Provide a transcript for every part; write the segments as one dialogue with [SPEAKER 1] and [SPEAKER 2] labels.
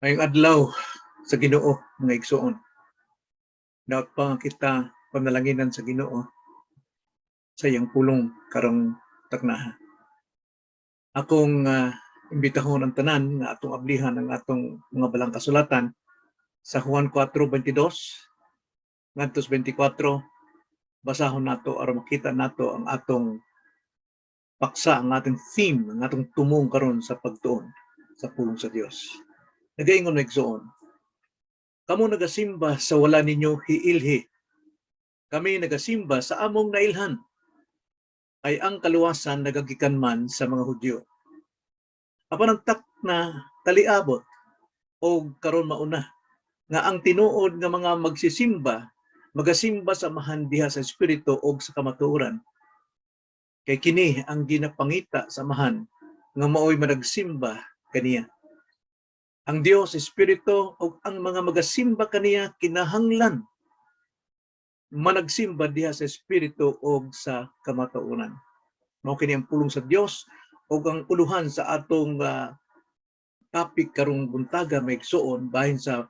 [SPEAKER 1] Ngayong adlaw sa Ginoo, mga igsoon. Dapat pa kita panalanginan sa Ginoo sa iyang pulong karong taknaha. Akong imbitahon ang tanan nga atong ablihan ang atong mga balang kasulatan sa Juan 4:22 ngadto 24. Basahon nato aron makita nato ang atong paksa, ang ating theme, ang atong tumong karon sa pagtuon sa pulong sa Dios. Nagaingon, mga igsoon, "Kamo nagasimba sa wala ninyo hiilhi. Kami nagasimba sa among nailhan. Ay ang kaluwasan nagagikan man sa mga Hudyo. Apan ang takna taliabot o karon mauna nga ang tinuod nga mga magsisimba magasimba sa Amahan diha sa espiritu og sa kamatuoran. Kay kini ang ginapangita sa Amahan nga maoy managsimba kaniya. Ang Dios espiritu ug ang mga magasimba kaniya kinahanglan managsimba diha sa espiritu ug sa kamatuoran." Mao kini ang pulong sa Dios ug ang uluhan sa atong topic karong buntaga, mga igsoon, bahin sa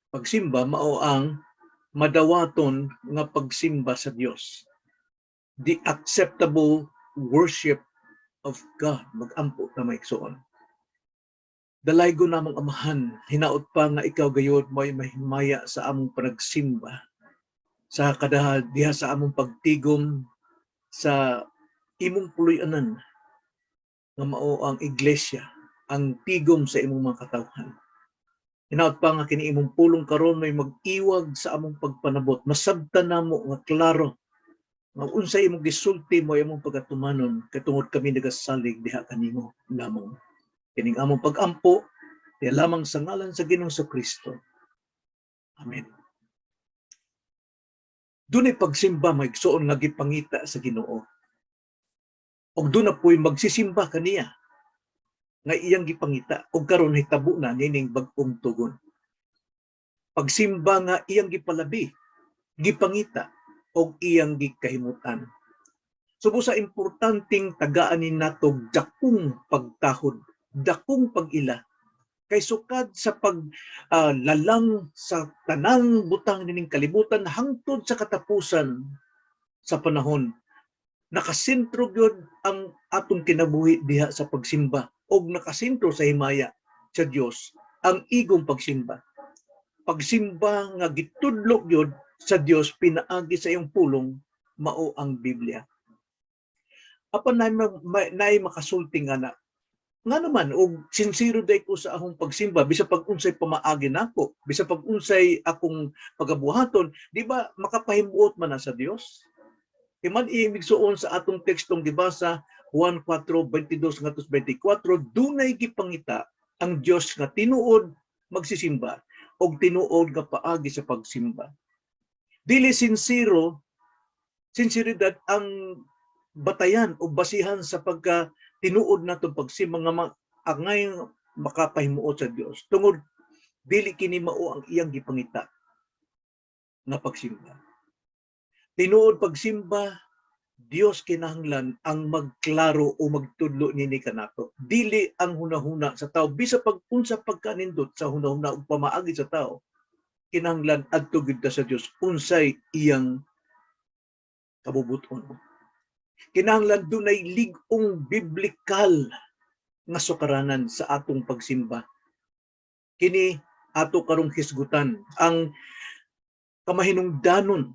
[SPEAKER 1] pagsimba, mao ang madawaton nga pagsimba sa Dios. The acceptable worship of God. Magampo ta, mga igsoon. Dalaygon namong Amahan, hinaot pa nga ikaw gayod mo'y mahimaya sa among panagsimba. Sa kada diha sa among pagtigom sa imong puloy-anan nga mao ang iglesia, ang tigom sa imong mga katawhan. Hinaot pa nga kini imong pulong karon may mag-iwag sa among pagpanabot. Masabtan namo nga klaro nga unsay imong gisulti mo imong pagatumanon kay tungod kami nagasalig diha kanimo lamang. Kining among pag-ampo diha lamang sa ngalan sa Ginoong Kristo. Amen. Dunay pagsimba, mga igsoon, nga gipangita sa Ginoo. Og duna po'y magsisimba kaniya nga iyang gipangita og karon hitabo na nining bag-ong tugon. Pagsimba nga iyang gipalabi, gipangita og iyang gikahimutan. So busa importanteng tagaan ni nato dakong pagtahod, dakong pag-ila kay sukad sa pag lalang sa tanang butang nining kalibutan hangtod sa katapusan sa panahon, nakasentro gyud ang atong kinabuhi diha sa pagsimba og nakasentro sa himaya sa Dios ang igong pagsimba, pagsimba nga gitudlo gyud sa Dios pinaagi sa iyang pulong, mao ang Biblia. Apan naay makasulti nga na nga naman og sincero day ko sa akong pagsimba, bisa pag unsay pamaagi nako, bisa pag unsay akong pagabuhaton, di ba makapahimuot man na sa Dios? Iman igsoon, sa atong tekstong gibasa, Juan 4:22 ngadto 24, dunay gipangita ang Dios nga tinuod magsisimba og tinuod nga paagi sa pagsimba. Dili sincero sinseridad ang batayan o basihan sa pagka tinuod natong pagsimba nga angay makapahimuot sa Dios tungod dili kini mao ang iyang gipangita nga pagsimba. Tinuod pagsimba, Dios kinahanglan ang magklaro o magtudlo nini kanato. Dili ang hunahuna sa tao, bisa pag unsa pagkanindot sa hunahuna ug pamaagi sa tao, kinahanglan adto gyud ta sa Dios unsay iyang kabubuton. Kinahanglan dunay lig-ong biblikal nga sukaranan sa atong pagsimba. Kini ato karong hisgutan ang kamahinungdanon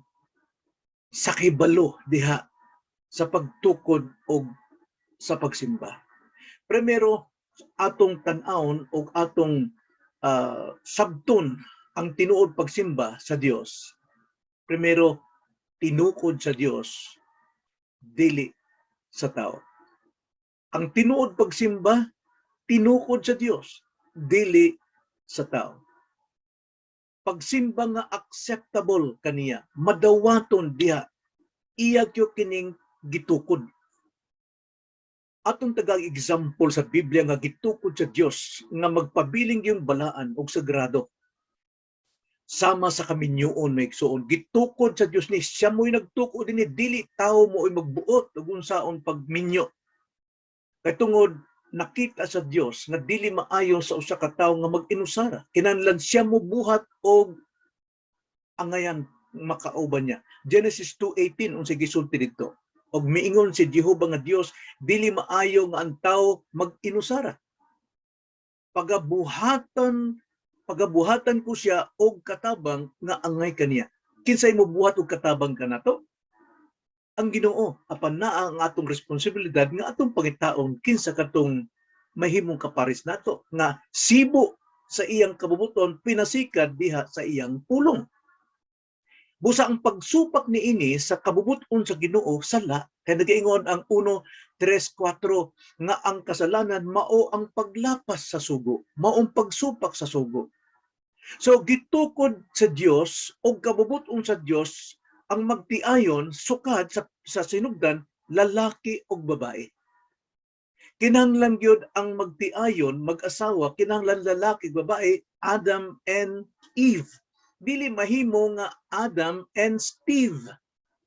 [SPEAKER 1] sa kibalo diha sa pagtukod og sa pagsimba. Primero, atong tan-awon og atong sabton ang tinuod pagsimba sa Dios. Primero, tinukod sa Dios, dili sa tao. Ang tinuod pagsimba, tinukod sa Dios, dili sa tao. Pagsimba nga acceptable kaniya, madawaton diha, iya gyud kining gitukod. Atong tagang example sa Biblia nga gitukod sa Dios nga magpabiling yung balaan og sagrado. Sama sa kaminyoon, mga igsoon, gitukod sa Dios ni siya mo'y nagtukod dinhi, dili tao mo'y magbuot ug unsaon pagminyo. Kay tungod Nakita sa Dios nga dili maayo sa usa ka tawo nga mag-inusara. Kinahanglan siya mobuhat og angayan makauban niya. Genesis 2:18, unsay gisulti didto? Og miingon si Jehova nga Dios, "Dili maayo nga ang tawo mag-inusara. Pagabuhatan ko siya og katabang nga angay kaniya." Kinsay mobuhat og katabang kanato? Ang Ginoo. Apan naa ang atong responsibilidad nga atong pangitaon kinsa katong mahimong kapares nato nga sibo sa iyang kabubuton pinasikad diha sa iyang pulong. Busa ang pagsupak niini sa kabubuton sa Ginoo, sala, kay nagaingon ang 1:3-4 nga ang kasalanan mao ang paglapas sa sugo, mao ang pagsupak sa sugo. So gitukod sa Dios og kabubuton sa Dios ang magtiayon sukad sa sinugdan, lalaki ug babae. Kinahanglan gyud ang magtiayon, mag-asawa, kinahanglan lalaki ug babae, Adam and Eve. Dili mahimo nga Adam and Steve.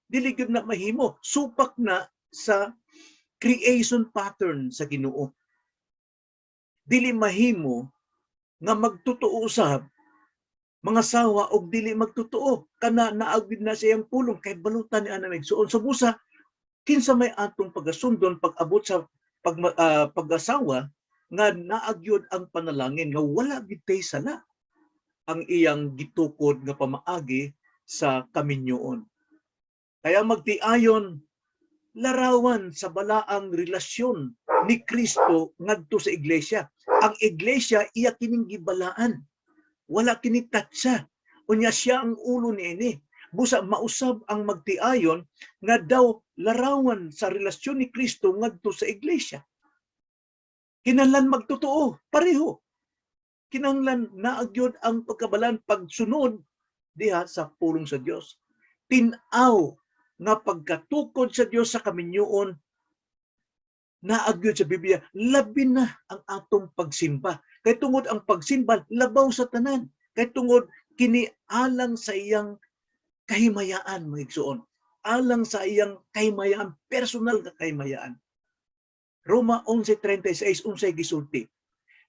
[SPEAKER 1] Dili gyud na mahimo. Supak na sa creation pattern sa Ginoo. Dili mahimo nga magtotoo usab mga sawa og dili magtotoo kana naagid na sa iyang pulong kay balutan ni ana, igsuon. So busa kinsa may atong pagasundon pag abot sa pag-asawa nga naagyod ang panalangin nga wala gid tay sala ang iyang gitukod nga pamaagi sa kaminyoon. Kaya magtiayon, larawan sa balaang relasyon ni Kristo ngadto sa iglesia. Ang iglesia, iya kining gibalaan, wala kini tatsa. Unya siya ang ulo niini. Busa mausab ang magtiayon nga daw larawan sa relasyon ni Kristo ngadto sa iglesia. Kinahanglan magtotoo, pareho. Kinahanglan naagyod ang pagkabalan, pagsunod diha sa pulong sa Dios. Tin-aw nga pagkatukod sa Dios sa kaminyoon naagyod sa Biblia, labi na ang atong pagsimba. Kay tungod ang pagsimba labaw sa tanan. Kay tungod kini alang sa iyang kahimayaan, mga igsuon. Alang sa iyang kahimayaan, personal nga kahimayaan. Roma 11:36, unsay gisulti?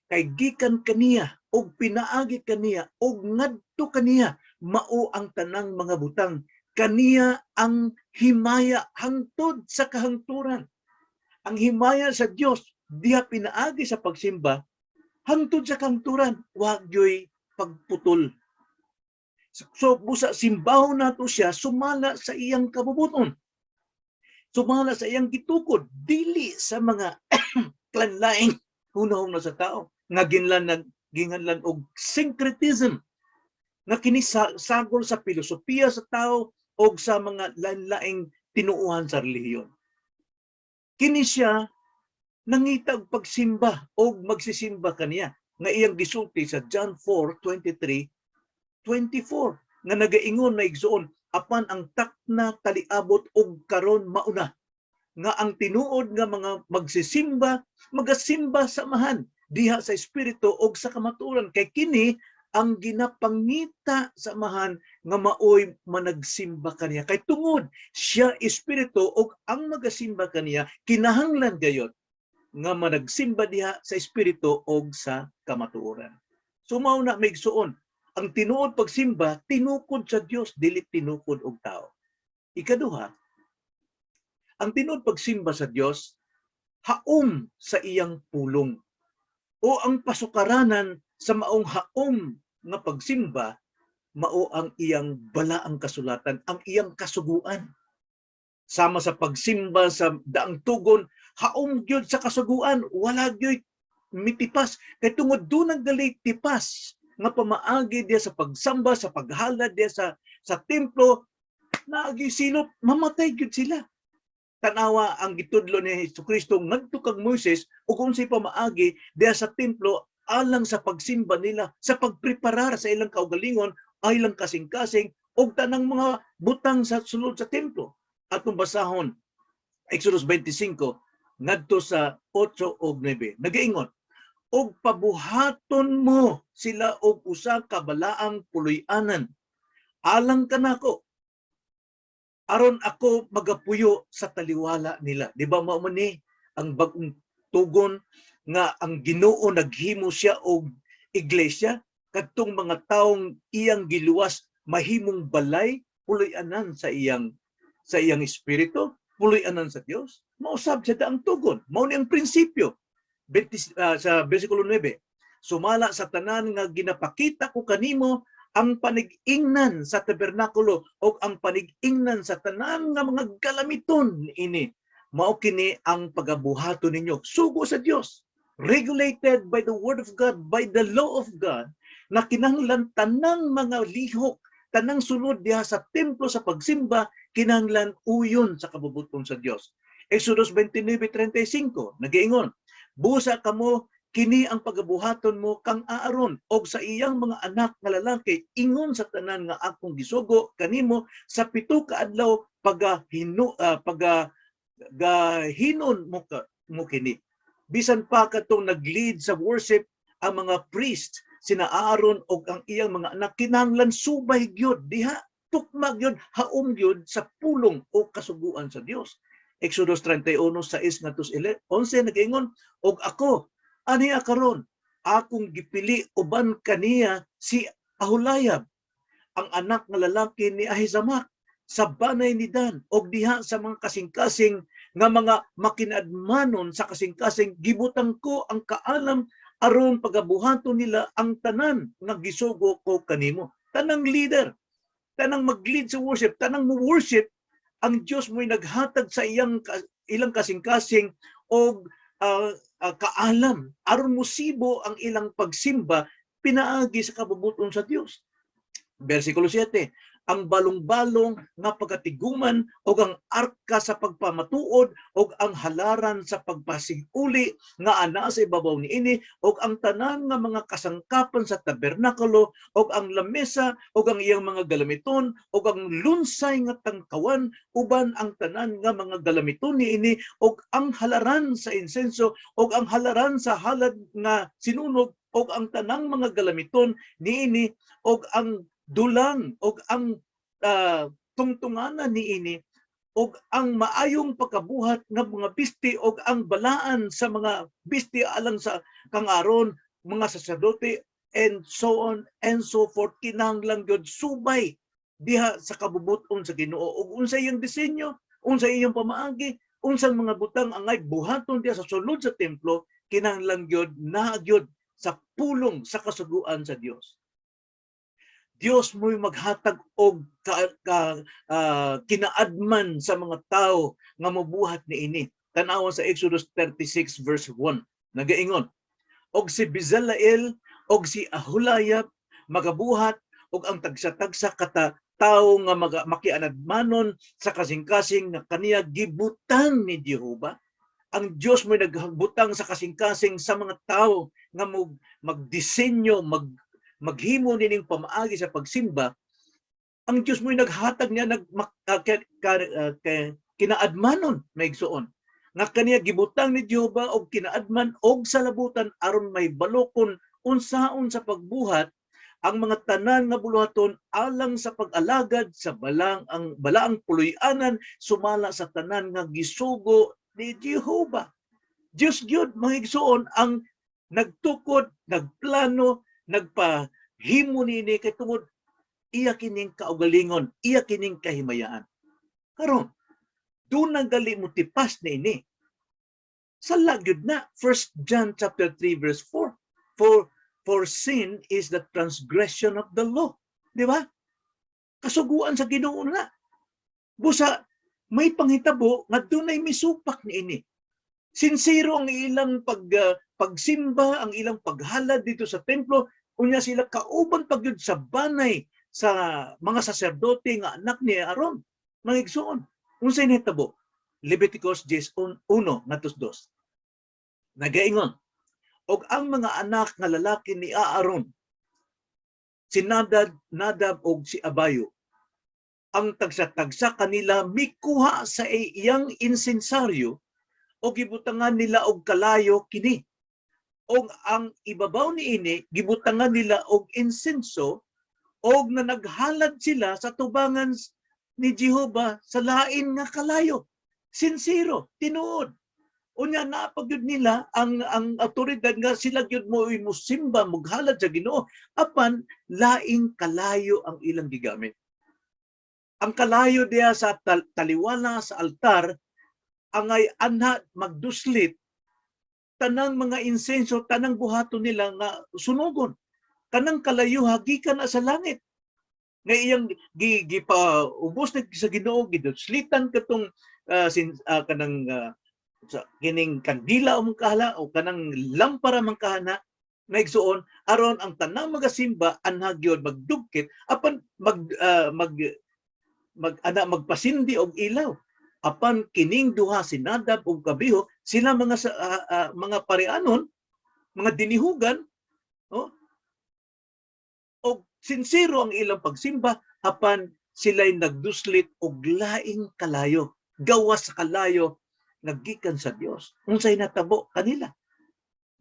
[SPEAKER 1] Kay gikan kaniya og pinaagi kaniya og ngadto kaniya mao ang tanang mga butang, kaniya ang himaya hangtod sa kahangturan. Ang himaya sa Dios diha pinaagi sa pagsimba hangtod sa kahangturan, wa gyoy pagputol. So busa simbahon nato siya sumala sa iyang kabubuton, sumala sa iyang gitukod, dili sa mga klanlaing hunahuna sa tao nga ginlan nag ginganlan og syncretism nga kini sagol sa filosofiya sa tao o sa mga lain-laing tinuohan sa relihiyon. Kini siya nangita og pagsimba og magsisimba kaniya nga iyang gisulti sa John 4:23 24 nga nagaingon na, igsuon, "Apan ang takna taliabot og karon mauna nga ang tinuod nga mga magsisimba magasimba sa Amahan diha sa espiritu og sa kamatuoran, kay kini ang ginapangita sa Amahan nga maoy managsimba kaniya, kay tungod siya espiritu ug ang magasimba kaniya kinahanglan gayod nga managsimba diha sa espiritu og sa kamatuoran." So mao na, mga igsuon, ang tinuod pagsimba tinukod sa Dios, dili tinukod og tao. Ikaduha, ang tinuod pagsimba sa Dios haom sa iyang pulong o ang pasukaranan sa maong haom nga pagsimba mao ang iyang balaang kasulatan, ang iyang kasuguan. Sama sa pagsimba sa daang tugon, haom gyud sa kasuguan, wala gyud mitipas kay tungod doon ang gali tipas nga pamaagi diya sa pagsamba, sa paghalad diya sa templo, naagi silot, mamatay gyud sila. Tanawa ang gitudlo ni Hesukristo ngadto kang Moises ug unsay pamaagi diya sa templo alang sa pagsimba nila, sa pagpreparar sa ilang kaugalingon, ilang kasing-kasing ug tanang mga butang sa sulod sa templo. Atong basahon Exodus 25 ngadto sa 8 ug 9. Nagaingon, "Og pabuhaton mo sila og usa ka balaang puloy-anan alang kanako aron ako magapuyo sa taliwala nila." Di ba mao man ni ang bag-ong tugon? nga ang Ginoo naghimo siya og iglesia, kadtong mga taong iyang giluwas mahimong balay, puloy-anan sa iyang espiritu, puloy-anan sa Dios? Mausab siya ang tugon. Mao ni ang prinsipyo. 20, sa versikulo 9, "Sumala sa tanan nga ginapakita ko kanimo, ang panig-ingnan sa tabernakulo o ang panig-ingnan sa tanan nga mga galamiton ini, mao kini ang pagabuhaton ninyo." Sugo sa Dios, regulated by the word of God, by the law of God, na kinahanglan tanang mga lihok, tanang sulod diha sa templo sa pagsimba, kinahanglan uyon sa kabubuton sa Dios. Exodus 29:35 nagaingon, "Busa kamo, kini ang pagabuhaton mo kang Aaron og sa iyang mga anak nga lalaki ingon sa tanan nga akong gisugo kanimo. Sa 7 ka adlaw paga gahinon mo kini." Bisan pa katong nag-lead sa worship ang mga priest, sina Aaron og ang iyang mga anak, kinahanglan subay gyud diha, tukma gyud, haom gyud sa pulong o kasuguan sa Dios. Exodus 31:6 ngadto 11 nagaingon, "Og ako aniya karon akong gipili uban kaniya si Aholayab, ang anak nga lalaki ni Ahisamak sa banay ni Dan, og diha sa mga kasing-kasing nga mga makinadmanon sa kasing-kasing gibutang ko ang kaalam aron pagabuhaton nila ang tanan nga gisugo ko kanimo." Tanang leader, tanang mag-lead sa worship, tanang mo worship, ang Dios mo'y naghatag sa ilang kasing-kasing og kaalam aron mosibo ang ilang pagsimba pinaagi sa kabubuton sa Dios. Versikulo 7, "Ang balong-balong nga pagkatiguman og ang arka sa pagpamatuod og ang halaran sa pagpasig-uli nga ana sa ibabaw niini og ang tanan nga mga kasangkapan sa tabernakulo og ang lamesa og ang iyang mga galamiton og ang lunsay nga tangkawan uban ang tanan nga mga galamiton niini og ang halaran sa insenso og ang halaran sa halad nga sinunog og ang tanang mga galamiton niini og ang dulang og ang tungtunganan niini og ang maayong pagkabuhat nga mga bisti og ang balaan sa mga bisti alang sa kang Aaron, mga saserdote," and so on and so forth. Kinahanglan gyud subay diha sa kabubuton sa Ginoo. Ug unsa iyang disenyo, unsa iyang pamaagi, unsang mga butang angay buhaton diha sa sulod sa templo, kinahanglan gyud naa gyud sa pulong sa kasuguan sa Dios. Dios mo'y maghatag og kinaadman sa mga tao nga mobuhat niini. Tan-awa sa Exodus 36 verse 1. Nagaingon, "Og si Bezaleel og si Aholayab magabuhat og ang tagsa-tagsa kata tawo nga makianadmanon sa kasing-kasing nga kaniya gibutang ni Jehova." Ang Dios mo'y nagbutang sa kasing-kasing sa mga tao nga magdisenyo, maghimo nining pamaagi sa pagsimba. Ang Dios mo'y naghatag niya nag mak, ah, ka, ka, ah, ka- kinaadmanon, mga igsoon, nga kaniya gibutang ni Jehova og kinaadman og salabutan aron may balokon unsaon sa pagbuhat ang mga tanan nga buluhaton alang sa pag-alagad sa balang ang balaang puloy-anan sumala sa tanan nga gisugo ni Jehova. Dios gyud, mga igsoon, ang nagtukod, nagplano, nagpahimo niini kay tungod iya kining kaugalingon, iya kining kahimayaan. Karon, doon na gali mo tipas niini. Sa gyud na 1 John chapter 3 verse 4. For sin is the transgression of the law." Di ba? Kasuguan sa Ginoo na. Busa may panghitabo nga dunay misupak niini. Sinsero ang ilang pagsimba, ang ilang paghalad dito sa templo, unya sila kauban pagyud sa banay sa mga saserdote nga anak ni Aaron. Mga igsoon, unsay nahitabo? Leviticus 10:1 ngadto 2. Nagaingon, "Og ang mga anak nga lalaki ni Aaron, si Nadab og si Abihu, ang tagsa-tagsa kanila mikuha sa iyang insensaryo o gibutangan nila og kalayo kini. Og ang ibabaw niini gibutangan nila og insenso og na naghalad sila sa tubangan ni Jehova sa lain nga kalayo." Sinsero, tinuod. Unya naa pa gyud nila ang awtoridad nga sila gyud mo musimba, mughalad sa Ginoo, apan laing kalayo ang ilang gigamit. Ang kalayo diha sa taliwala sa altar angay anha magduslit tanang mga insenso, tanang buhaton nila nga sunugon. Kanang kalayo gikan na sa langit. Nga iyang gipaubos na sa Ginoo, giduslitan katong kanang sa kining kandila o kahala o kanang lampara man kahana na, igsuon, aron ang tanang magasimba anha gyud magdugkit, apan mag mag mag ana magpasindi og ilaw. Apan kining duha, si Nadab ug Abihu, sila mga mga parianon, mga dinihugan, oh, og sinsero ang ilang pagsimba, apan sila'y nagduslit og laing kalayo gawas sa kalayo nga gikan sa Dios. Unsay natabo kanila?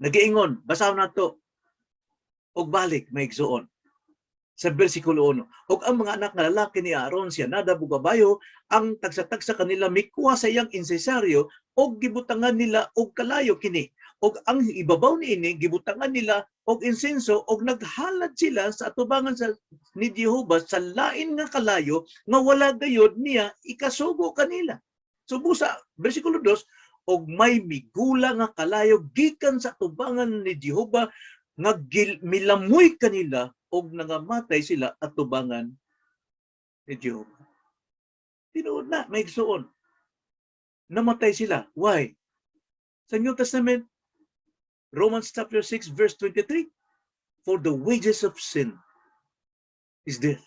[SPEAKER 1] Nagiingon, basahon nato og balik, mga igsuon, sa versikulo 1. "Og ang mga anak nga lalaki ni Aaron, siya Nadab ug Abihu, ang tagsa-tagsa kanila mikuha sa iyang insensaryo og gibutangan nila og kalayo kini. Og ang ibabaw niini gibutangan nila og insenso, og naghalad sila sa atubangan sa ni Jehova sa lain nga kalayo nga wala gayod niya ikasugo kanila." So busa versikulo 2, "Og may migula nga kalayo gikan sa atubangan ni Jehova nga milamoy kanila, og nangamatay sila atubangan ni Jehova." Tinuod na, mga igsuon. Namatay sila. Why? Sa New Testament, Romans chapter 6 verse 23, "For the wages of sin is death."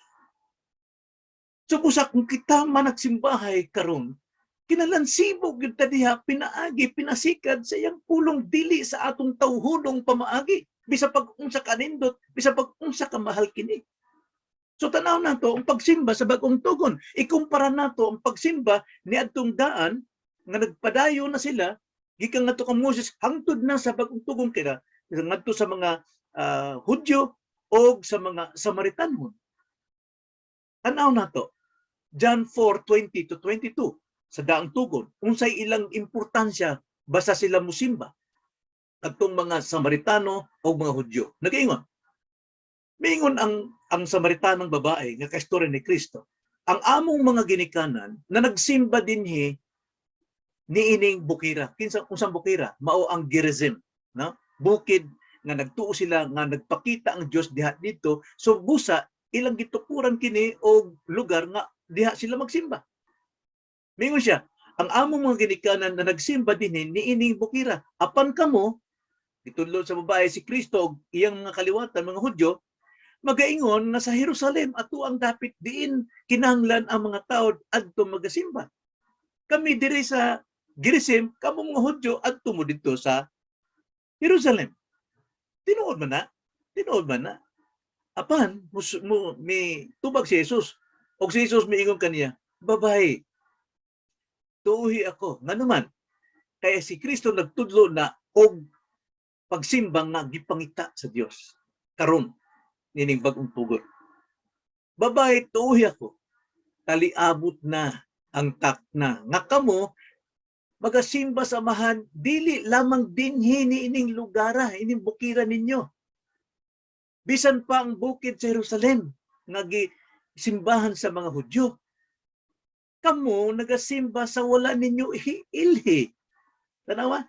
[SPEAKER 1] So busa kung kita man nagsimbahay karon, kinahanglan sibog gyud ta diha, pinaagi, pinasikad sa iyang pulong, dili sa atong tawhonong pamaagi. Bisa pag unsa ka nindot, bisa pag unsa ka mahal kini. So tanaw nato ang pagsimba sa bagong tugon. Ikumpara nato ang pagsimba niadtong daan nga nagpadayon na sila gikan ngadto kang Moses hangtod na sa bagong tugon, kira ngadto sa mga Hudyo o sa mga Samaritanhon. Tanaw nato John 4:20 to 22 sa daang tugon. Unsay ilang importansya basta sila musimba adtong mga Samaritano o mga Hudyo? Nagaingon. Miingon ang Samaritanang babae nga kaistorya ni Kristo. "Ang among mga ginikanan na nagsimba dinhi niining bukira." Kinsa, unsang bukira? Mao ang Gerizim, no? Bukid nga nagtuo sila nga nagpakita ang Dios diha dito. So busa ilang gitukuran kini og lugar nga diha sila magsimba. Mingon siya, "Ang among mga ginikanan na nagsimba dinhi niining bukira. Apan kamo," gitudlo sa babae si Kristo og iyang mga kaliwatan, mga Hudyo, "magaingon nga sa Jerusalem ato ang dapit diin kinahanglan ang mga tao adto magasimba. Kami diri sa Gerizim, kamo mga Hudyo adto mo didto sa Jerusalem." Tinuod man na? Tinuod man na? Apan mo mi tubag si Jesus. Og si Jesus miingon kaniya, "Babae, tuuhi ako." Ngano man? Kaya si Kristo nagtudlo na og pagsimba nga gipangita sa Dios karon nining bagong tugon. "Babae, tuuhi ako. Taliabot na ang takna nga kamo magasimba sa Amahan dili lamang dinhi niining lugara, ining bukira ninyo. Bisan pa ang bukid sa Jerusalem nga simbahan sa mga Hudyo. Kamo nagasimba sa wala ninyo ilhi." Tanawa?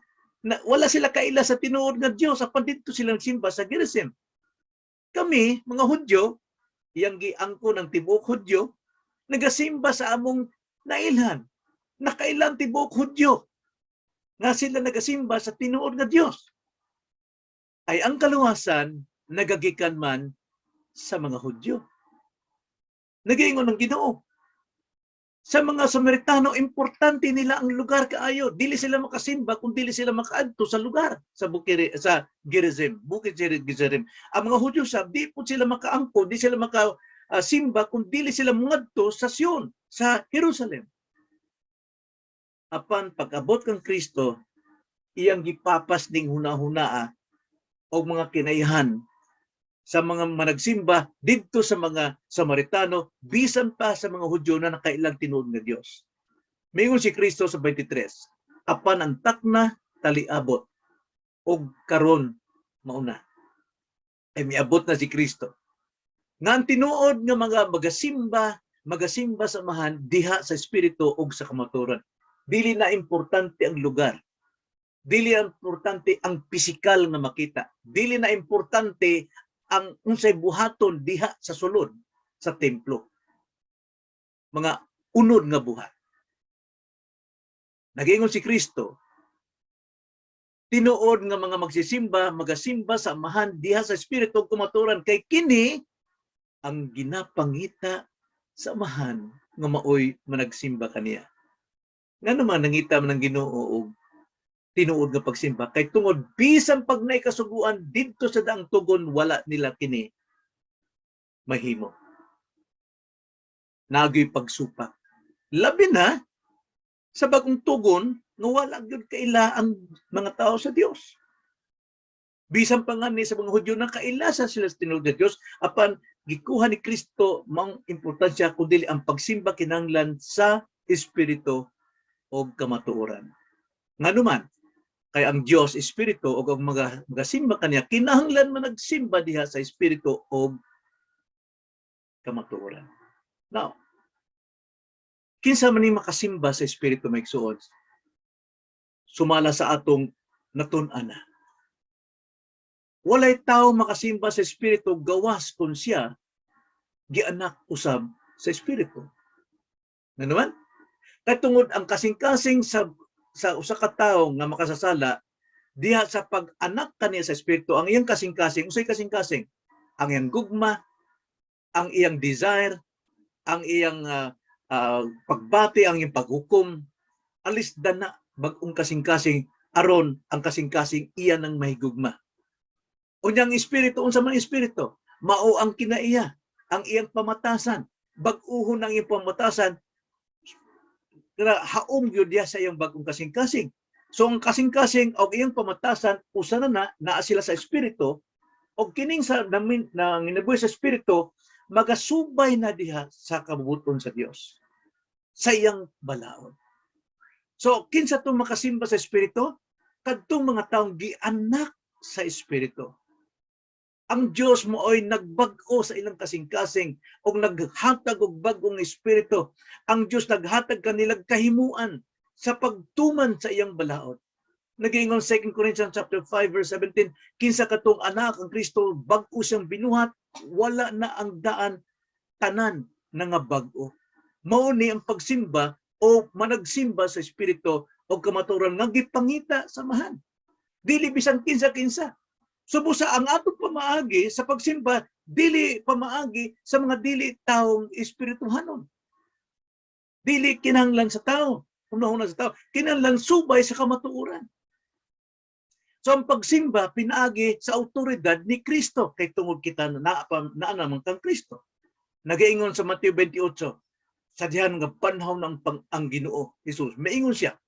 [SPEAKER 1] Na, wala sila kaila sa tinuod nga Dios apan didto sila nagsimba sa Gerizim. "Kami, mga Hudyo," iyang giangko ng tibuok Hudyo, "nagasimba sa among nailhan. Nakailang tibuok Hudyo nga sila nagasimba sa tinuod nga Dios. Ay ang kaluwasan nagagikan man sa mga Hudyo." Nagaingon ng Ginoo. Sa mga Samaritano, importante nila ang lugar kaayo. Dili sila makasimba kung dili sila makaadto sa lugar sa Bukiri, sa Gerizim, Bukid Gerizim. Ang mga Hudyo sa di po sila makaangko, di sila makasimba kung dili sila mangadto sa Sion, sa Jerusalem. Apan pag-abot kang Kristo, iyang gipapas ning hunahunaa o mga kinayhan sa mga managsimba didto sa mga Samaritano, bisan pa sa mga Hudyo na nakailang tinuod nga Dios. Mingon si Kristo sa 23, "Apan ang takna taliabot og karon mauna ay miabot na si Kristo nga ang tinuod nga mga magasimba, magasimba sa Amahan diha sa espiritu ug sa kamatuoran. Dili na importante ang lugar, dili na importante ang pisikal nga makita, dili na importante ang unsay buhaton diha sa sulod sa templo, mga unod nga buhat. Nagingon si Kristo, tinuod nga mga magsisimba, magasimba sa Amahan diha sa espiritu ug kamatuoran, kay kini ang ginapangita sa Amahan nga maoy managsimba kaniya. Ngano man nangita man ang Ginoo og tinuod nga pagsimba? Kay tungod bisan pag naay kasuguan didto sa daang tugon, wala nila kini mahimo. Naa gyoy pagsupak. Labi na sa bagong tugon nga wala gyud kaila ang mga tao sa Dios. Bisan pa nga ni sa mga Hudyo na kaila sa sila sa tinuod sa Dios, apan gikuha ni Kristo mang importansya kun dili ang pagsimba kinahanglan sa espiritu o kamatuoran. Ngano man, kay ang Dios espiritu ug ang mga magasimba kaniya kinahanglan managsimba diha sa espiritu o kamatuoran. Now, kinsa man ni makasimba sa espiritu, mga igsuon? Sumala sa atong natun-an na, walay tao makasimba sa espiritu gawas kung siya gianak usab sa espiritu. Ngano man? Kay tungod ang kasing-kasing sa usa ka tawo nga makasasala diha sa pag-anak kaniya sa espiritu, ang iyang kasing-kasing, unsay kasing-kasing? Ang iyang gugma, ang iyang desire, ang iyang pagbati, ang iyang paghukom, alis dana bag-ong kasing-kasing aron ang kasing-kasing iya nang mahigugma. Unyang espiritu, unsa man espiritu? Mao ang kinaiya, ang iyang pamatasan. Bag-uhon ang iyang pamatasan, kaya haom gyud diya sa iyang bagong kasing-kasing. So ang kasing-kasing og iyang pamatasan, usa na na, naa sila sa espiritu, og kining sa namin na nginabuhi sa espiritu, magasubay na diha sa kabubuton sa Dios, sa iyang balaod. So kinsa tong makasimba sa espiritu? Kadtong mga taong gianak sa espiritu. Ang Dios maoy nagbag-o sa ilang kasing-kasing og naghatag og bag-ong espiritu. Ang Dios naghatag kanilang kahimuan sa pagtuman sa iyang balaod. Nag-ingon 2 Corinthians chapter 5 verse 17, kinsa katong anak ang Kristo, bag-o siyang binuhat, wala na ang daan, tanan na nga bag-o. Mao ni ang pagsimba o managsimba sa espiritu o kamatuoran nga gipangita sa Amahan. Dili bisan kinsa-kinsa. Subusa ang atong pamaagi sa pagsimba, dili pamaagi sa mga dili taong espirituhanon. Dili kinahanglan sa tao, hunahuna sa tao, kinahanglan subay sa kamatuoran. So ang pagsimba pinaagi sa autoridad ni Kristo, kay tungod kita na naa naman kang Kristo. Nagaingon sa Mateo 28 sa dihan nga panhaw ng ang Ginoo Jesus. Maingon siya.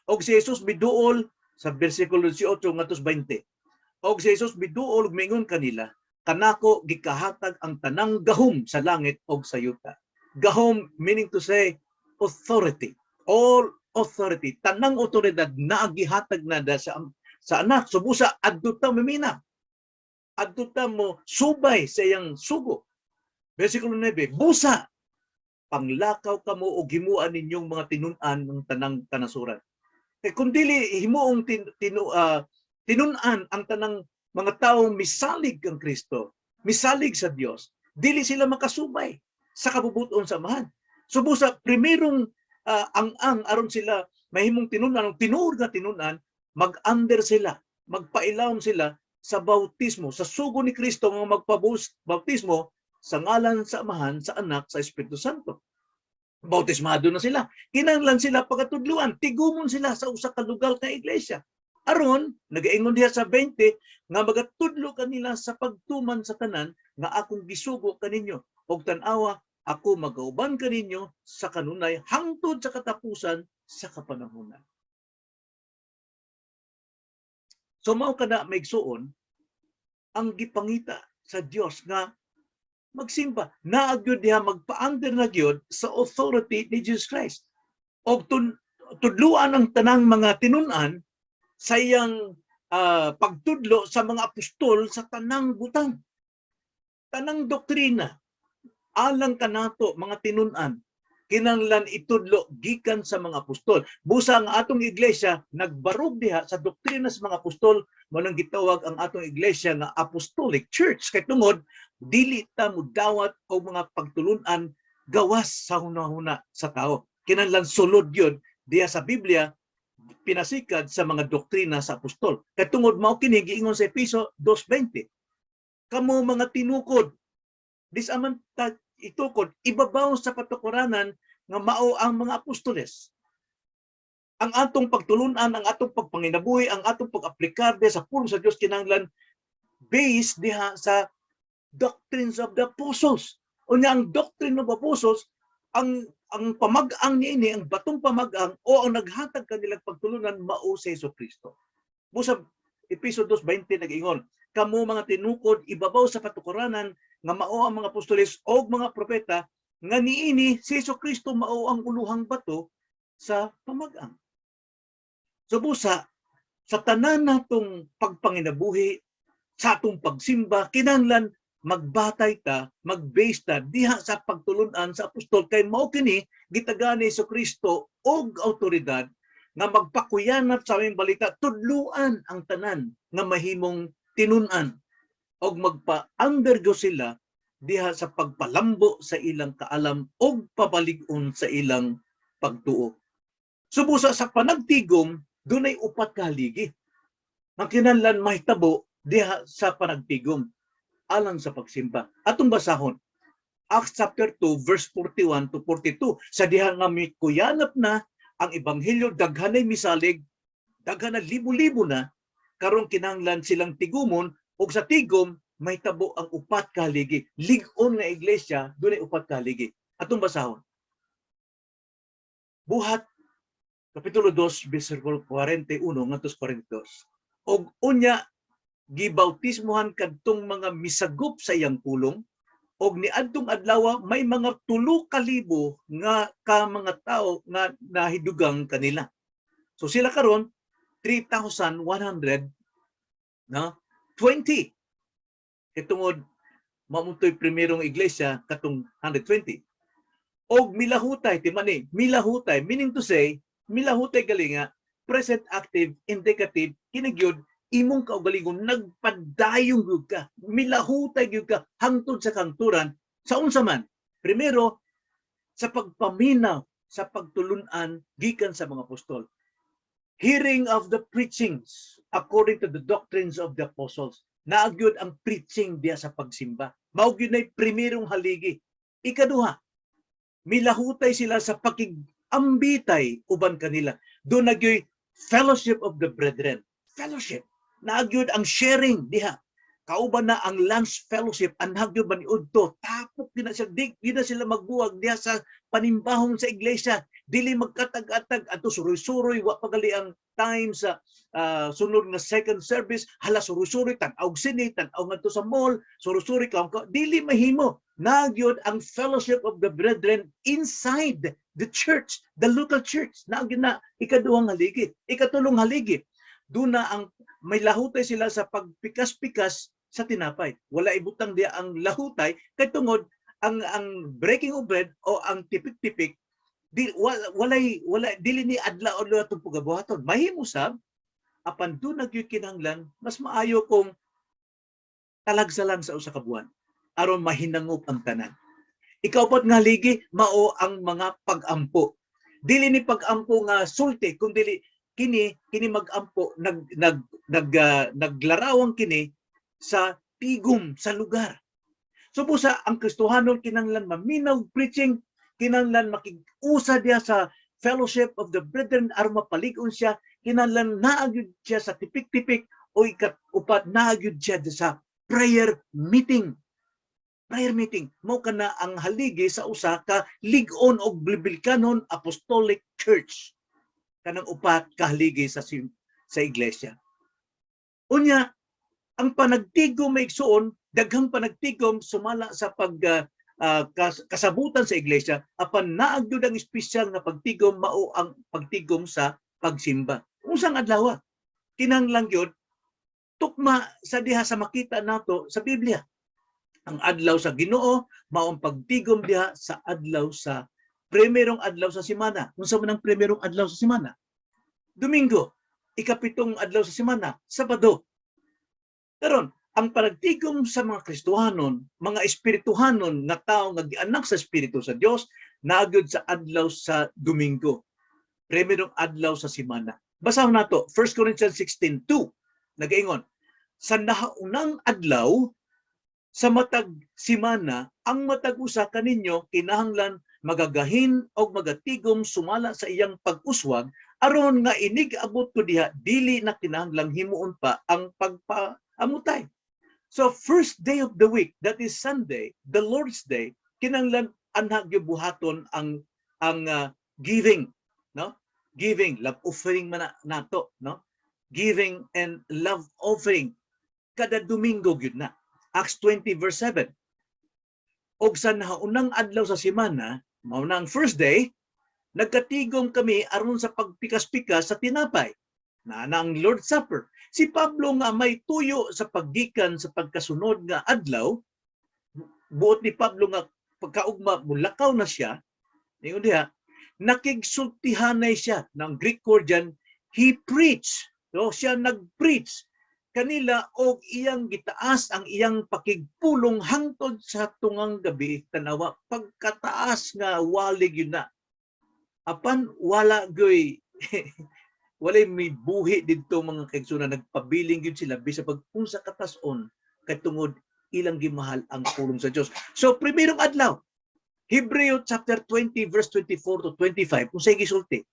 [SPEAKER 1] Og si Jesus miduol sa bersikulo 18 ngadto 20. Og si Jesus miduol ug miingon kanila, "Kanako gikahatag ang tanang gahom sa langit ug sa yuta." Gahom meaning to say authority. All authority, tanang otoridad na gihatag na da sa anak. Subusa adto ta mamina. Adto ta mo subay sa iyang sugo. Versikulo 9, "Busa panglakaw kamo og himuan ninyong mga tinun-an ng tanang kanasuran." Kay kung dili himuong tinun-an ang tanang mga taong misalig kang Kristo, misalig sa Dios, dili sila makasubay sa kabubuton sa Amahan. Subusa primerong ang-ang aron sila mahimong tinun-an, ang tinuod nga tinun-an, mag-under sila, magpailawom sila sa bautismo, sa sugo ni Kristo nga magpabautismo sa ngalan sa Amahan, sa Anak, sa Espiritu Santo. Bautismado na sila. Kinahanglan sila pagkatudluan, tigumon sila sa usa ka lugar ka iglesia. Aron, nagaingon diha sa 20, nga magatudlo kanila sa pagtuman sa tanan nga akong gisugo kaninyo. Og tan-awa, ako magauban kaninyo sa kanunay hangtod sa katapusan sa kapanahunan. So mao kana, maigsuon, ang gipangita sa Dios nga magsimba. Naa gyud diha, magpa-under na gyud sa authority ni Jesus Christ. Og tudluan ang tanang mga tinun-an. sa iyang pagtudlo sa mga apostol sa tanang butang. Tanang doktrina alang kanato mga tinun-an kinahanglan itudlo gikan sa mga apostol. Busa ang atong iglesia nagbarog diha sa doktrina sa mga apostol, mao nang gitawag ang atong iglesia nga Apostolic Church kay tungod dili ta mudawat og mga pagtulunan gawas sa hunahuna sa tao. Kinahanglan sulod yun diha sa Biblia, pinasikad sa mga doktrina sa apostol. Kay tungod mao kini giingon sa Efeso 2:20. Kamo mga tinukod, dis-a man ta itukod, ibabaw sa patukuranan nga mao ang mga apostoles. Ang atong pagtulunan, ang atong pagpanginabuhi, ang atong pag-aplikar diha sa pulong sa Dios kinahanglan based diha sa doctrines of the apostles. Unya ang doctrine of apostles, ang pamag-ang niini, ang batong pamag-ang o ang naghatag kanilang pagtulunan mao si Hesus Kristo. Busa Efeso 2:20 nag-ingon, kamo mga tinukod ibabaw sa patukuranan nga mao ang mga apostoles og mga propeta, nga niini si Hesus Kristo mao ang uluhang bato sa pamag-ang. So busa sa tanan natong pagpanginabuhi, sa atong pagsimba, kinahanglan magbatay ta, mag-base ta diha sa pagtulunan sa apostol kay mao kini gitagaan ni Kristo og autoridad nga magpakuyanap sa aming balita, tudluan ang tanan nga mahimong tinun-an og magpa-undergo sila diha sa pagpalambo sa ilang kaalam og pabalig-on sa ilang pagtuo. So busa sa panagtigom, dunay upat ka haligi ang kinahanglan mahitabo diha sa panagtigom alang sa pagsimba. Atong basahon, Acts chapter 2 verse 41 to 42. Sa diha nga mikuyanap na ang ebanghelyo, daghanay misalig, daghan na, libo-libo na, karon kinahanglan silang tigumon ug sa tigom mahitabo ang upat ka haligi. Lig-on nga iglesia, dunay upat ka haligi. Atong basahon. Buhat kapitulo 2 bersikulo 41 ngadto 42. Og unya gibautismohan kadtong mga misagop sa iyang pulong, og niadtong adlaw may mga 3,000 nga ka mga tawo nga nahidugang kanila. So sila karon 3,100 na 20. Kay tungod mao to'y primerong iglesia katong 120. Og milahutay ti mani, milahutay, meaning to say milahutay galinga present active indicative kini gyud imong kaugalingon nagpadayong gyud ka, milahutay gyud ka hangtod sa kangturan sa unsa man. Primero, sa pagpaminaw sa pagtulunan gikan sa mga apostol, hearing of the preachings according to the doctrines of the apostles. Naa gyud ang preaching diya sa pagsimba, mao gyud nay primerong haligi. Ikaduha, milahutay sila sa pakig-ambitay uban kanila. Duna gyoy fellowship of the brethren, fellowship. Naa gyud ang sharing diha. Kauban na ang lunch fellowship, anhag gyud ba ni udto, tapok din na siya, di na sila magbuwag diha sa panimbahon sa iglesia, dili magkatag-atag adto suroy-suroy, wa pa gali ang time sa sunod nga second service, hala, suroy-suroy, tan-aw sine, tan-aw ngadto sa mall, suroy-suroy ka, dili mahimo. Naa gyud ang fellowship of the brethren inside the church, the local church. Naa gyud na ikaduhang haligi. Ikatulong haligi, duna ang may lahutay sila sa pagpikas-pikas sa tinapay. Wala ibutang diya ang lahutay kay tungod ang breaking of bread o ang tipik-tipik di wala, walay wala, dili ni adlaw atong pagabuhaton. Mahimo sab, apan duna gyud kinahanglan mas maayo kung talagsa lang sa usa ka buwan aron mahinangop ang tanan. Ikaupat nga haligi mao ang mga pag-ampo. Dili ni pag-ampo nga sulti kung dili kini kini mag-ampo nag nag nag naglarawang kini sa tigom sa lugar. So busa ang Kristohanon kinahanglan maminaw preaching, kinahanglan makig-usa diya sa fellowship of the brethren aron mapalig-on siya, kinahanglan naa gyud siya sa tipik-tipik, o ikat-upat, naa gyud siya sa prayer meeting. Prayer meeting mao kana ang haligi sa usa ka lig-on og Biblikanon Apostolic Church, kanang upat ka haligi sa iglesia. Unya ang panagtigom, mga igsuon, daghang panagtigom sumala sa pag kasabutan sa iglesia, apan naa gyud ang espesyal nga pagtigom, mao ang pagtigom sa pagsimba. Unsang adlaw? Kinahanglan gyud tukma sa diha sa makita nato sa Biblia. Ang adlaw sa Ginoo mao ang pagtigom diha sa adlaw sa primerong adlaw sa semana. Unsa man ang primerong adlaw sa semana? Domingo. Ikapitong adlaw sa semana, Sabado. Karon, ang panagtigom sa mga Kristohanon, mga espirituhanon nga tao nga gianak sa Espiritu sa Dios, naa gyud sa adlaw sa Domingo. Primerong adlaw sa semana. Basahon nato 1 Corinthians 16:2, nagaingon, "Sa nahaunang adlaw sa matag simana, ang matag usa kaninyo kinahanglan magagahin og magatigom sumala sa iyang pag-uswag, aron nga inig abot ko diha, dili na kinahanglang himuon pa ang pagpaamutay." So first day of the week, that is Sunday, the Lord's Day, kinahanglan anha gyud buhaton ang giving, no? Giving, love offering man na nato, no? Giving and love offering kada Domingo gyud na. Acts 20 verse 7. "Og sa nahaunang adlaw sa semana," mao na ang first day, "nagkatigom kami aron sa pagpikas-pikas sa tinapay." Na na ang Lord's Supper. "Si Pablo nga may tuyo sa paggikan sa pagkasunod nga adlaw," buot ni Pablo nga pagkaugma mulakaw na siya, ingon diha, "nakigsultihanay siya." Ng Greek word dyan, he preached. So, siya nag-preach kanila og iyang gitaas ang iyang pakigpulong hangtod sa tungang gabi. Tanawa pagkataas nga walig yun na. Apan wala goy walay may buhi didto, mga kaigsuonan. Nagpabiling gyud sila bisa pag unsa katason kay tungod ilang gimahal ang pulong sa Dios. So primerong adlaw, Hebreo chapter 20 verse 24 to 25, unsay gisulti?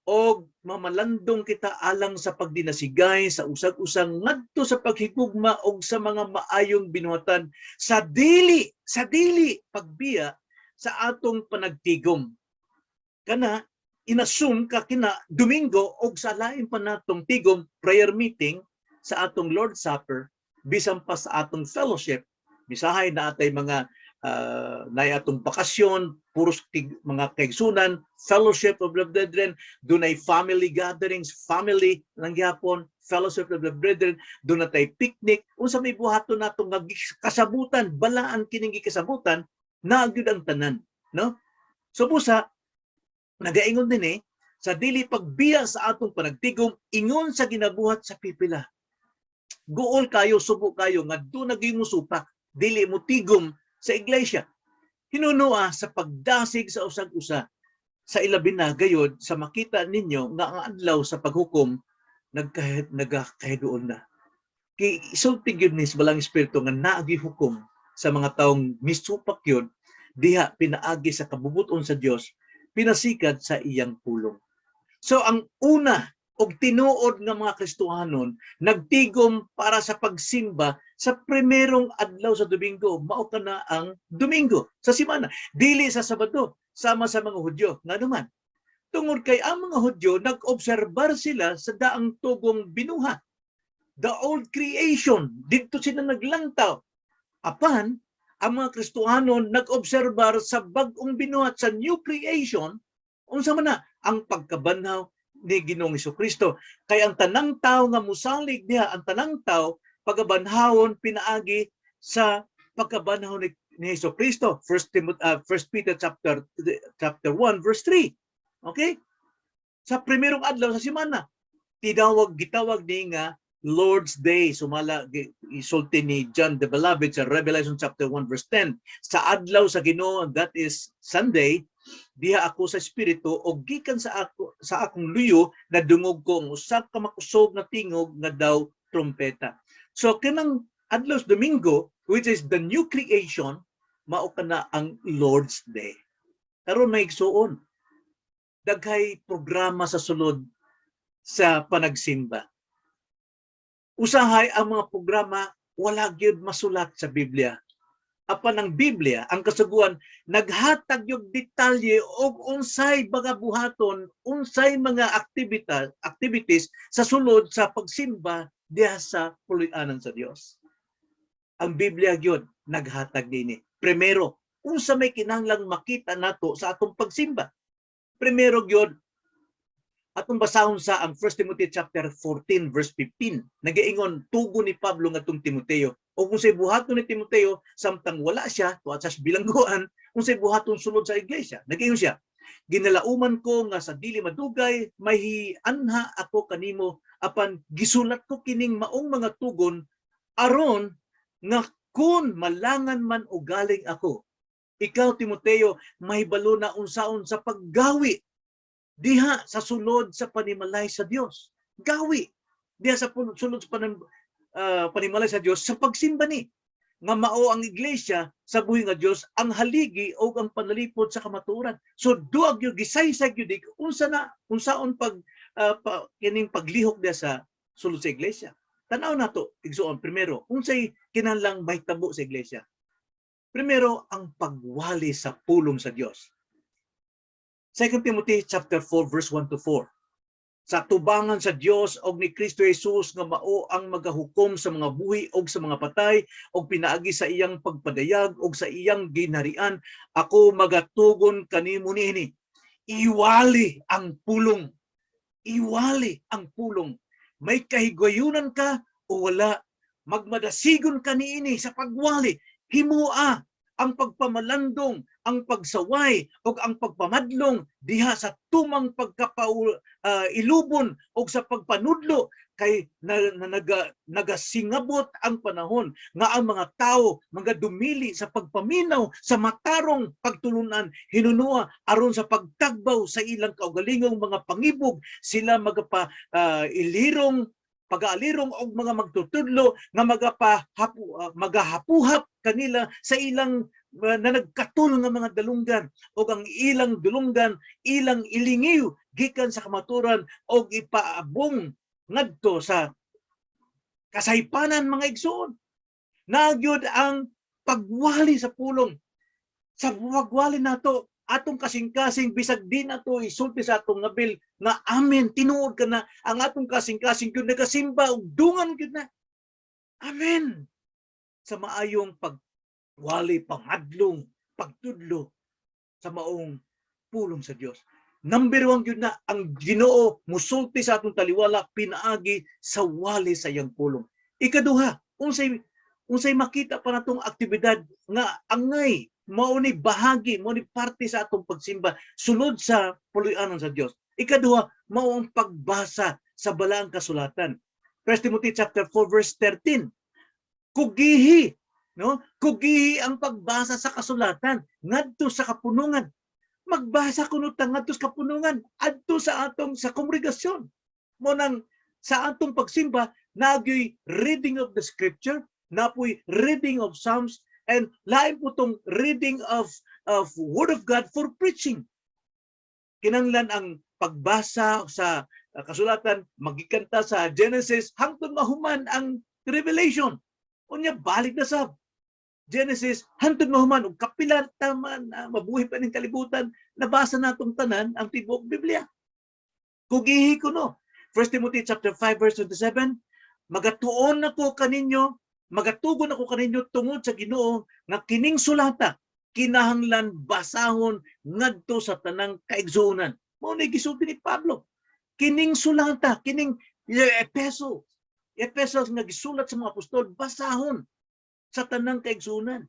[SPEAKER 1] "Og mamalandong kita alang sa pagdinasigay sa usag-usang ngadto sa paghigugma og sa mga maayong binuhatan sa dili pagbiya sa atong panagtigom." Kana inassume ka kina Domingo og sa lain pa natong tigom, prayer meeting, sa atong Lord's Supper, bisan pa sa atong fellowship. Bisahay na atay mga nay atong bakasyon, puros mga kaigsunan, fellowship of the brethren, dunay family gatherings, family lang gyapon, fellowship of the brethren, dunay tay picnic, unsa may buhaton nato nga kasabutan, balaan kining gikasabutan, naa gyud ang tanan, no? So busa nagaingon din eh, sa dili pagbiya sa atong panagtigom ingon sa ginabuhat sa pipila. Guol kayo, subo kayo nga doon naging musupak, dili mo tigom sa iglesia. Hinunua sa pagdasig sa usag-usa, sa ilabi na gayod sa makita ninyo nga ang adlaw sa paghukom nagkahiduon na. Kay isulti gyud ni sa Balang Espiritu nga naagi hukom sa mga taong misupak yun diha pinaagi sa kabubuton sa Dios pinasikat sa iyang pulong. So ang una og tinuod nga mga Kristohanon nagtigom para sa pagsimba sa primerong adlaw sa Domingo, mao kana ang Domingo sa semana, dili sa Sabado sama sa mga Hudyo. Ngano man? Tungod kay ang mga Hudyo nag-obserbar sila sa daang tugong binuhat, the old creation, didto sila naglantaw. Apan ang mga Kristohanon nag-obserbar sa bag-ong binuhat, sa new creation. Unsa man na? Ang pagkabanhaw ni Ginoong Kristo. Kay ang tanang tao nga musalig diha, ang tanang tao pagabanhawon pinaagi sa pagkabanhaw ni Hesus Kristo. 1 Peter chapter 1 verse 3. Okay? Sa primerong adlaw sa semana, tinawag gitawag ni nga Lord's Day, sumala isulti ni John the Beloved sa Revelation chapter 1 verse 10. "Sa adlaw sa Ginoo," that is Sunday, "diha ako sa espiritu og gikan sa akong luyo nadungog ko ang usa ka makusog nga tingog nga daw trumpeta." So kanang adlaw sa Domingo, which is the new creation, mao kana ang Lord's Day. Karon, may igsuon, daghay programa sa sulod sa panagsimba. Usahay ang mga programa wala gyud masulat sa Biblia. Apan ang Biblia, ang kasuguan, naghatag yung detalye og unsay mga buhaton, unsay mga activities sa sulod sa pagsimba diha sa puloy-anan sa Dios. Ang Biblia gyud naghatag dinhi. Primero, unsa may kinahanglang makita nato sa atong pagsimba? Primero gyud, Atong basahon sa ang 1 Timothy chapter 14 verse 15. Nagaingon tugon ni Pablo ngadtong Timoteo. O kung say buhaton ni Timoteo samtang wala siya tuwa sa bilangguan, kung say buhaton sulod sa iglesia. Nagaingon siya, "Ginalauman ko nga sa dili madugay mahianha ako kanimo, apan gisulat ko kining maong mga tugon aron nga kun malangan man o galing ako, ikaw, Timoteo, mahibalo na unsaon sa paggawi diha sa sulod sa panimalay sa Dios." Gawi diha sa sulod sa panimalay sa Dios sa pagsimba ni nga mao ang iglesia sa buhi nga Dios, ang haligi o ang panalipod sa kamatuoran. So duag gyud, gisaysay gyud unsa na unsaon pag kining paglihok diha sa sulod sa iglesia. Tan-aw nato, igsuon, primero, unsay kinahanglang mahitabo sa iglesia. Primero, ang pagwali sa pulong sa Dios. 2 Timothy chapter 4 verse 1 to 4. "Sa tubangan sa Dios og ni Kristo Jesus nga mao ang magahukom sa mga buhi og sa mga patay og pinaagi sa iyang pagpadayag og sa iyang ginharian, ako magatugon kanimo niini: Iwali ang pulong. Iwali ang pulong. May kahigayunan ka o wala, magmadasigon ka niini sa pagwali. Himua ang pagpamalandong, ang pagsaway ug ang pagpamadlong diha sa tumang pagkapau ilubon og sa pagpanudlo, kay na nagasingabot ang panahon nga ang mga tao mga dumili sa pagpaminaw sa matarong pagtulunan hinunua aron sa pagtagbaw sa ilang kaugalingong mga pangibog. Sila magapa ilirong pag-aalirong og mga magtutudlo nga magahapuhap kanila sa ilang na nagkatulong nga mga dalunggan, og ang ilang dulunggan ilang ilingiw gikan sa kamaturan og ipaabong ngadto sa kasaypanan." Mga igsoon, nagyod ang pagwali sa pulong. Sa pagwali nato atong kasing-kasing, bisag di nato isulti sa atong ngabil nga "Amen, tinuod ka na," ang atong kasing-kasing gyud nagasimba ug dungan gyud na amen sa maayong pagwali, pangadlong, pagtudlo sa maong pulong sa Dios. Number one gyud na ang Ginoo musulti sa atong taliwala pinaagi sa wali sa iyang pulong. Ikaduha, unsay unsay makita pa natong aktibidad nga angay mao ni bahagi, mao ni parte sa atong pagsimba sulod sa puloy-anan sa Dios? Ikaduha, mao ang pagbasa sa Balaang Kasulatan. 1 Timothy chapter 4 verse 13. Kugihi, no? Kugihi ang pagbasa sa kasulatan ngadto sa kapunungan. Magbasa kuno ta ngadto sa kapunungan, adto sa atong sa kongregasyon. Mo nang sa atong pagsimba nagyoy reading of the scripture, napoy reading of Psalms, and lain po tong reading of Word of God for preaching. Kinanglan ang pagbasa sa kasulatan magikanta sa Genesis hangtod mahuman ang Revelation. Unya balik na sa Genesis hangtod mahuman, ug kapila ta man mabuhi pa ning kalibutan, nabasa natong tanan ang tibuok Biblia. Kugihi kuno. 1 Timothy chapter 5 verse 27, "Magatuon ako kaninyo, magatugon ako kaninyo tungod sa Ginoo nga kining sulata kinahanglan basahon ngadto sa tanang kaigsuonan." Mao ni gisulti ni Pablo. Kining sulata, kining Epeso, Epeso nga gisulat sa mga apostol, basahon sa tanang kaigsuonan.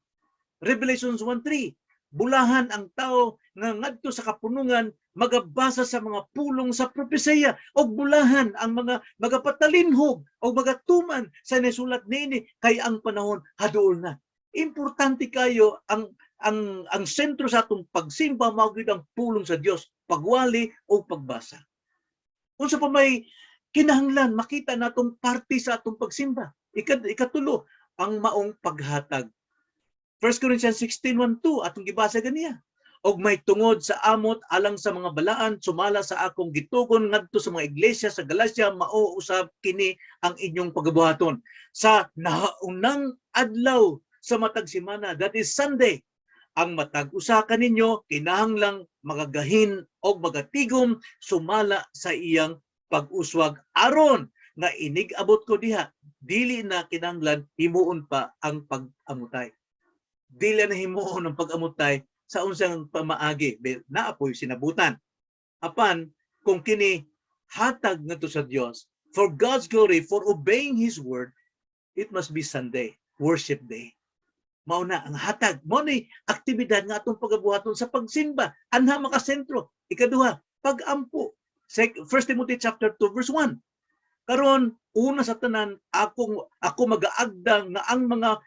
[SPEAKER 1] Revelations 1:3, bulahan ang tao nga ngadto sa kapunungan magabasa sa mga pulong sa propesiya, og bulahan ang mga magapatalinhog o magatuman sa nisulat niini, kay ang panahon haduol na. Importante kayo ang sentro sa atong pagsimba mao gyud ang pulong sa Dios, pagwali o pagbasa. Unsa pa may kinahanglan makita natong parte sa atong pagsimba? Ikatulo, ang maong paghatag. 1 Corinthians 16:1-2, atong gibasa ganiya. "Og may tungod sa amot alang sa mga balaan sumala sa akong gitugon ngadto sa mga iglesia sa Galacia, mao usab kini ang inyong pagabuhaton sa nahaunang adlaw sa matag semana," that is Sunday, "ang matag usa kaninyo kinahanglang magagahin og magatigom sumala sa iyang pag-uswag, aron nga inig abot ko diha, dili na kinahanglan himuon pa ang pag-amutay." Dili na himuon ang pag-amutay sa unsang pamaagi. Naapoy sinabutan. Apan kung kini hatag ngadto sa Dios for God's glory, for obeying His word, it must be Sunday, worship day. Mao na ang hatag. Mao ni aktibidad nga atong pagabuhaton sa pagsimba. Anha makasentro. Ikaduha, pag-ampo. 1 Timothy chapter 2 verse 1. Karon una sa tanan, akong ako magaagda nga ang mga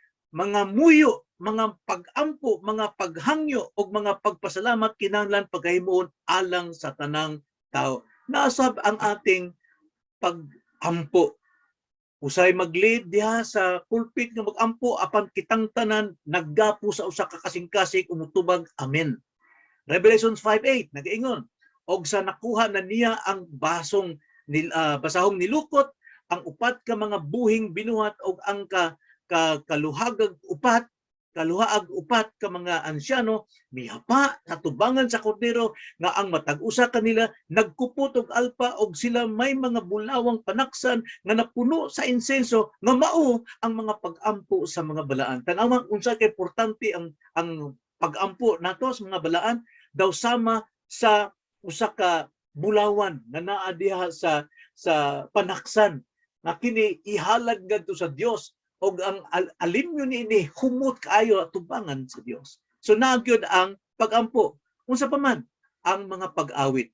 [SPEAKER 1] muyo, mga pag-ampo, mga paghangyo ug mga pagpasalamat kinahanglan paghimuon alang sa tanang tao. Nasab ang ating pag-ampo. Usay mag-lead diha sa pulpit nga mag-ampo, apan kitang tanan naggapo sa usa ka kasing-kasing, umutubag amen. Revelations 5:8 nagaingon, og sa nakuha na niya ang basong nil, basahong nilukot ang upat ka mga buhing binuhat og ang ka, ka kaluhagag upat kaluhaag upat ka mga ansyano, mihapa sa tubangan sa Kordero nga ang matag usa kanila nagkupot og alpa og sila may mga bulawang panaksan nga napuno sa insenso nga mao ang mga pag-ampo sa mga balaan. Tan-awa unsa kay importante ang pag-ampo nato sa mga balaan, daw sama sa usa ka bulawan nga naa diha sa panaksan nga kini ihalad ngadto sa Dios og ang alimyo niini humot kaayo atubangan sa Dios. So naa gyud ang pag-ampo. Unsa pa man ang mga pag-awit.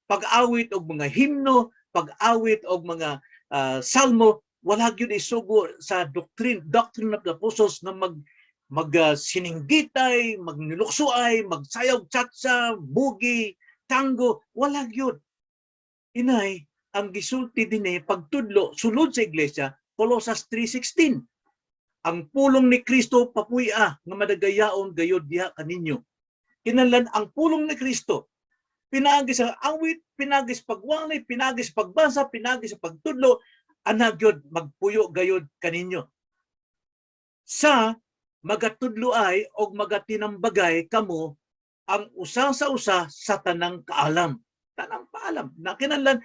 [SPEAKER 1] Pag-awit og mga himno, pag-awit og mga salmo, wala gyud isugo sa doctrine doctrine of the Apostles nga mag mag sininggitay, magniluksuay, magsayaw tsatsa, boogie, tango, wala gyud. Inay, ang gisulti dinhi pagtudlo sulod sa iglesia, Colosas 3:16. Ang pulong ni Kristo papuy-a nga madagayaon gayod diha kaninyo. Kinahanglan ang pulong ni Kristo pinaagi sa awit, pinaagi sa pagwali, pinaagi sa pagbasa, pinaagi sa pagtudlo, ana gyud magpuyo gayod kaninyo. Sa magatudlo ay og magatinambagay kamo ang usa sa usa sa tanang kaalam. Tanang paalam. Na kinahanglan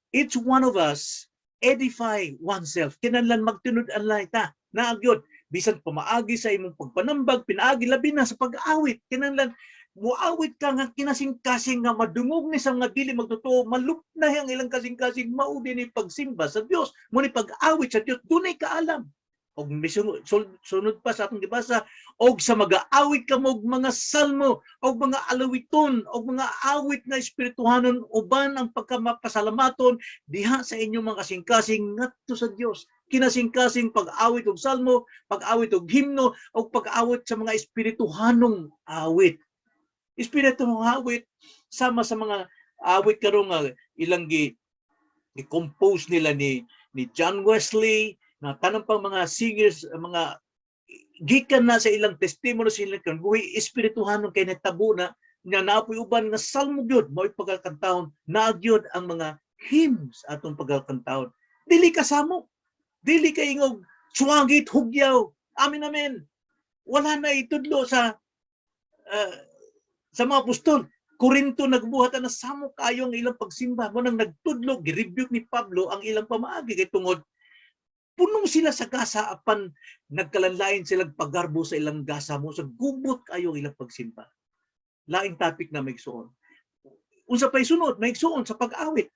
[SPEAKER 1] each one of us edify oneself. Kinahanglan magtinud-anay ta. Naa gyud bisan pamaagi sa imong pagpanambag, pinaagi labi na sa pag-awit. Kinahanglan muawit ka nga kinasing-kasing nga madungog ni sa mga dili magtotoo, malupnay ang ilang kasing-kasing. Mao din ni pagsimba sa Dios, mo ni pag-awit sa Dios, dunay kaalam. Og sunod pa sa atong gibasa, og sa magaawit kamo og mga salmo og mga alawiton og mga awit nga espirituhanon uban ang pagkamapasalamaton diha sa inyong mga kasing-kasing ngadto sa Dios. Kinasing-kasing pag-awit og salmo, pag-awit og himno og pag-awit sa mga espirituhanong awit. Espirituhanong awit sama sa mga awit karon nga ilang gi i-compose nila ni John Wesley, na tanang pang mga singers, mga gikan na sa ilang testimony, sa ilang buhi espirituhanon kay natabo na nga naapoy uban nga salmo gyud mao'y pagkakantahon. Naa gyud ang mga hymns atong pagkakantahon. Dili ka samo, dili ka ingog suwagit, hugyaw, amen, amen. Wala na itudlo sa mga apostol. Korinto nagbuhat na samo kayo ang ilang pagsimba mo nang nagtudlo, girebuke ni Pablo ang ilang pamaagi kay tungod punong sila sa gasa apan nagkalanlain silang paggarbo sa ilang gasa mo sa gubot kayo ang ilang pagsimba. Laing topic na, maigsuon. Unsa pay sunod, maigsuon, sa pag-awit?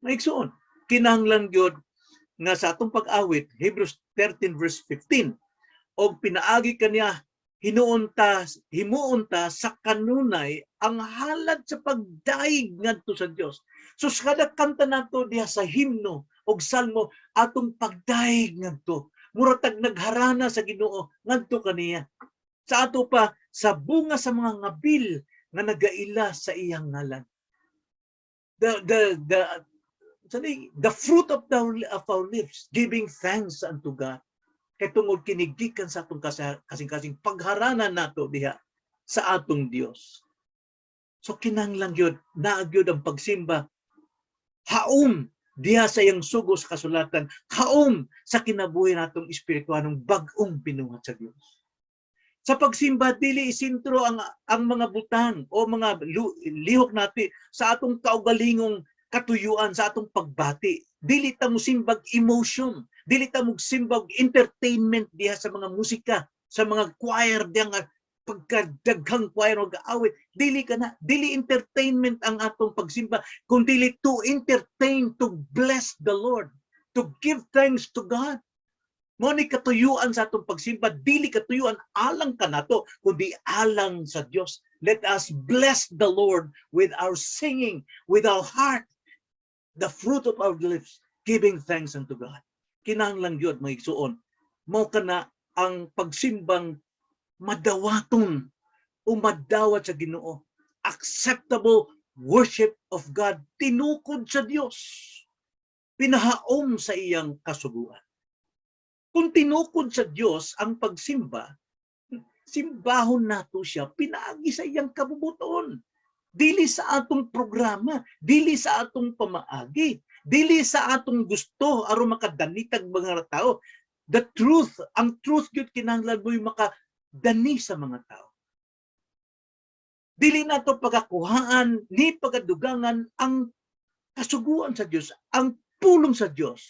[SPEAKER 1] Maigsuon, kinahanglan gyud nga sa atong pag-awit, Hebrews 13 verse 15, og pinaagi kaniya hinuon ta himuon ta sa kanunay ang halad sa pagdaig ngadto sa Dios. So sa kada kanta nato diha sa himno og salmo, atong pagdaig ngadto, mura tag nagharana sa Ginoo ngadto kaniya. Sa ato pa sa bunga sa mga ngabil nga nagaila sa iyang ngalan. The fruit of our lips giving thanks unto God. Kay tungod kini gikan sa atong kasing-kasing pagharana nato diha sa atong Dios. So kinahanglan gyud naa gyud ang pagsimba haom diha sa iyang sugo sa kasulatan, haom sa kinabuhi natong espirituhanong bag-ong binuhat sa Dios. Sa pagsimba, dili isentro ang mga butang o mga lihok natin sa atong kaugalingong katuyuan, sa atong pagbati. Dili ta mo simbag emotion, dili ta mo simbag entertainment diha sa mga musika, sa mga choir diha nga pagkadaghang choir og awit. Dili kana, dili entertainment ang atong pagsimba, kun dili to entertain, to bless the Lord, to give thanks to God. Mao ni katuyuan sa atong pagsimba, dili katuyuan alang kanato, kundi alang sa Dios. Let us bless the Lord with our singing, with our heart, the fruit of our lips, giving thanks unto God. Kinahanglan gyud, mga igsuon. Mao kana ang pagsimbang madawaton o madawat sa Ginoo. Acceptable worship of God, tinukod sa Dios. Pinahaom sa iyang kasuguan. Kung tinukod sa Dios ang pagsimba, simbahon nato siya pinaagi sa iyang kabubuton. Dili sa atong programa, dili sa atong pamaagi, dili sa atong gusto aron makadanitag mga tao. The truth, ang truth gyud kinahanglan mo'y makadani sa mga tao. Dili nato pagakuhaan ni pagadugangan ang kasuguan sa Dios, ang pulong sa Dios.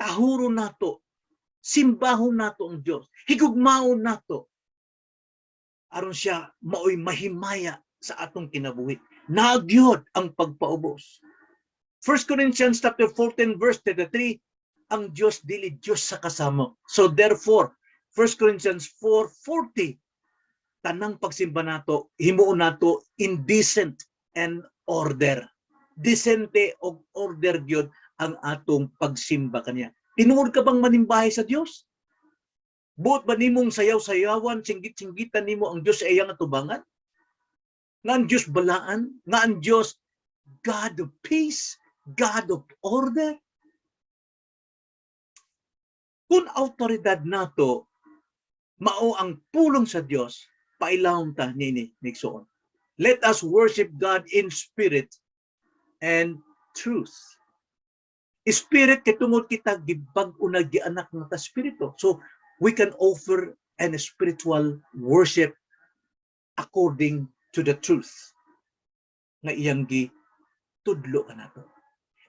[SPEAKER 1] Tahuro nato, simbahon nato ang Dios, higugmaon nato aron siya maoy mahimaya sa atong kinabuhi. Nagyod ang pagpaubos. 1 Corinthians chapter 14 verse 33, ang Dios dili Dios sa kasamok. So therefore, 1 Corinthians 4:40, tanang pagsimba nato, himuon nato in decent and order. Decente og order gyud ang atong pagsimba kaniya. Tinuod ka bang manimbahay sa Dios? Buot ba nimong sayaw-sayawan, singgit-singgitan nimo ang Dios sa iyang atubangan? Nga ang Dios balaan, nga ang Dios God of peace, God of order? Kung autoridad nato mao ang pulong sa Dios, pailawom ta nini, igsuon. Let us worship God in spirit and truth. Spirit kay tungod kita gibag-o na, gianak na ta spirito. So we can offer an spiritual worship according to the truth nga iyang gitudlo kanato.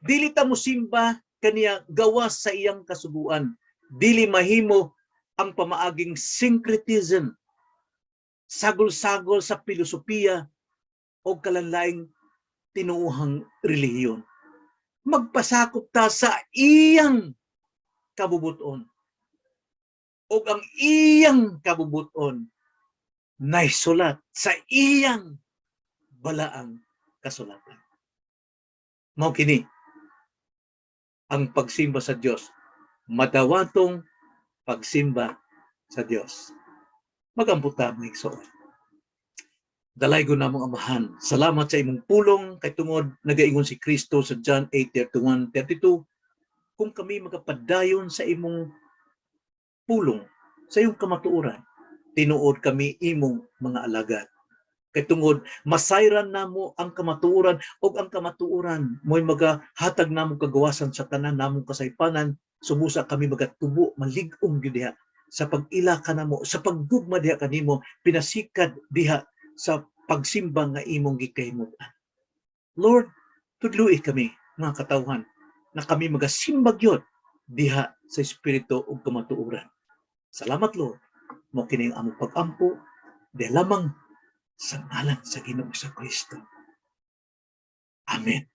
[SPEAKER 1] Dili ta mo simba kaniya gawas sa iyang kasuguan. Dili mahimo ang pamaaging syncretism, sagol-sagol sa filosofiya o kalanlaing tinuohang relihiyon. Magpasakop ta sa iyang kabubuton. O ang iyang kabubuton naisulat sa iyang balaang kasulatan. Mao kini ang pagsimba sa Dios, madawatong pagsimba sa Dios. Magampo ta, mga igsoon. Dalaygon namong Amahan, salamat sa imong pulong kay tungod nagaingon si Kristo sa John 8:31, 32, kung kami magapadayon sa imong pulong, sa iyong kamatuoran, tinuod kami imong mga alagad. Kay tungod masayran namo ang kamatuoran ug ang kamatuoran mo'y magahatag namo kagawasan sa tanan namong kasaypanan, sumusa kami magatubo, malig-ong gyud diha sa pag-ila kanamo, sa paggugma diha kanimo, pinasikad diha sa pagsimba nga imong gikahimutan. Lord, tudloi kami mga katawhan na kami magasimba gyud diha sa espiritu ug kamatuoran. Salamat, Lord. Mao kini ang among pag-ampo diha lamang sa ngalan sa Ginoong Kristo. Amen.